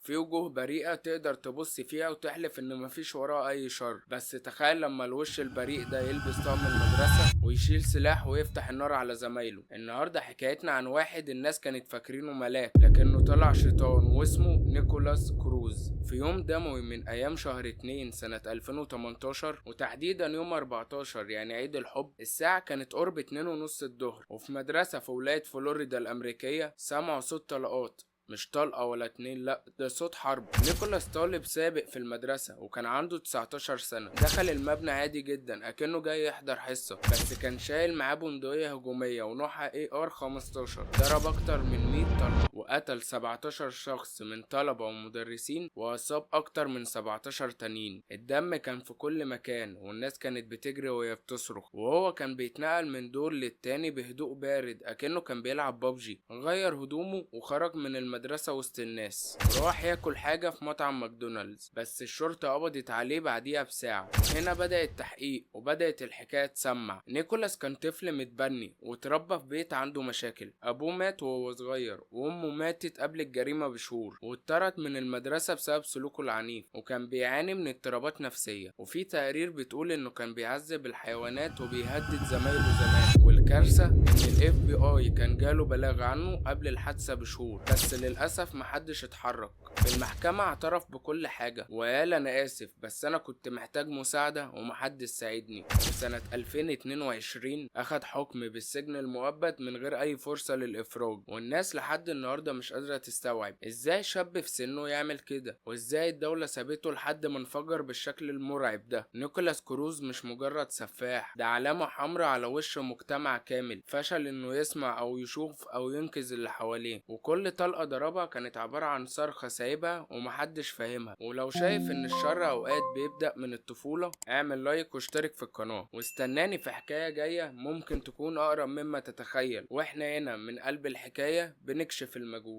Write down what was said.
في وجوه بريئة تقدر تبص فيها وتحلف ان مفيش وراها اي شر، بس تخيل لما الوش البريء ده يلبس طقم المدرسة ويشيل سلاح ويفتح النار على زمايله. النهاردة حكايتنا عن واحد الناس كانت فاكرينه ملاك لكنه طلع شيطان، واسمه نيكولاس كروز. في يوم دموي من ايام شهر 2 سنة 2018، وتحديدا يوم 14 يعني عيد الحب، الساعة كانت قرب 2:30 الظهر، وفي مدرسة في ولاية فلوريدا الأمريكية سمعوا صوت طلقات، مش طلقة ولا اتنين، لأ ده صوت حرب. نيكولاس طالب سابق في المدرسة وكان عنده 19 سنة، دخل المبنى عادي جدا أكنه جاي يحضر حصة، بس كان شايل معاه بندقية هجومية ونوعها AR-15. ضرب أكتر من 100 طلقة وقتل 17 شخص من طلبة ومدرسين وأصاب أكتر من 17 تانيين. الدم كان في كل مكان والناس كانت بتجري وهي بتصرخ، وهو كان بيتنقل من دور للتاني بهدوء بارد أكنه كان بيلعب بابجي. غير هدومه وخرج من المدرسة وسط الناس، وراح ياكل حاجة في مطعم ماكدونالدز، بس الشرطة قبضت عليه بعديها بساعة. هنا بدأ التحقيق وبدأت الحكاية تسمع. نيكولاس كان طفل متبني وتربى في بيت عنده مشاكل، أبوه مات وهو صغير وأمه ماتت قبل الجريمة بشهور، واتطرد من المدرسة بسبب سلوكه العنيف، وكان بيعاني من اضطرابات نفسية، وفي تقارير بتقول إنه كان بيعذب الحيوانات وبيهدد زمايله زمان. والكارثة إن ال FBI كان جاله بلاغ عنه قبل الحادثة بشهور، بس للأسف محدش اتحرك. في المحكمة اعترف بكل حاجة وقال أنا آسف بس أنا كنت محتاج مساعدة ومحدش ساعدني. وفي سنة 2022 أخد حكم بالسجن المؤبد من غير أي فرصة للإفراج، والناس لحد النهاردة مش قادرة تستوعب إزاي شاب في سنه يعمل كده، وإزاي الدولة سابته لحد ما انفجر بالشكل المرعب ده. نيكولاس كروز مش مجرد سفاح، ده علامة حمراء على وش مجتمع كامل فشل إنه يسمع أو يشوف أو ينقذ اللي حواليه، وكل طلقة ضربها كانت عبارة عن صرخة سايبها ومحدش فاهمها. ولو شايف إن الشر أوقات بيبدأ من الطفولة، اعمل لايك واشترك في القناة، واستناني في حكاية جاية ممكن تكون أقرب مما تتخيل. واحنا هنا من قلب الحكاية بنكشف المجهول.